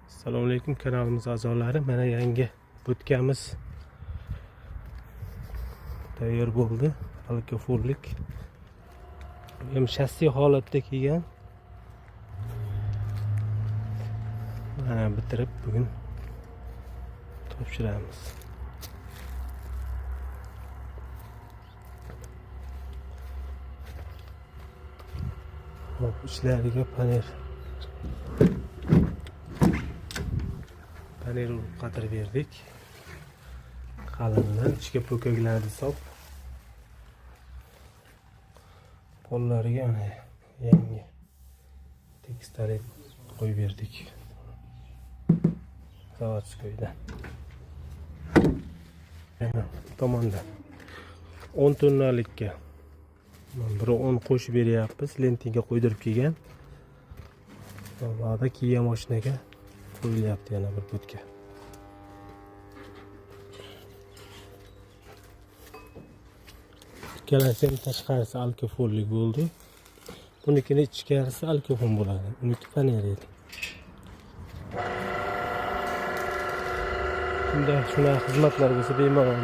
Assalomu alaykum kanalimiz a'zolari. Mana yangi budkamiz tayyor bo'ldi. Alkafollik. Ham shassi holatda kelgan. Mana bitirib bugun topshiramiz. Hop, ichlariga panel urib qatirib berdik. Qalindan ichga po'kaklarni solib, qo'llariga mana yangi tekstalit qo'yib berdik. Заводской dan. Yana bu tomonda 10 tonnalikka bir 10 qo'shib beryapmiz. Lentinga qo'ydirib kelgan. Buyoqda Kia mashinaga qo'yilyapti yana bir budka. Ikkalasi ham tashqarisi alkohollik bo'ldi. Bunikini ichkarisi alkofon bo'ladi. Uniki faner edi. Shunda shunaqa xizmatlar bo'lsa bemalol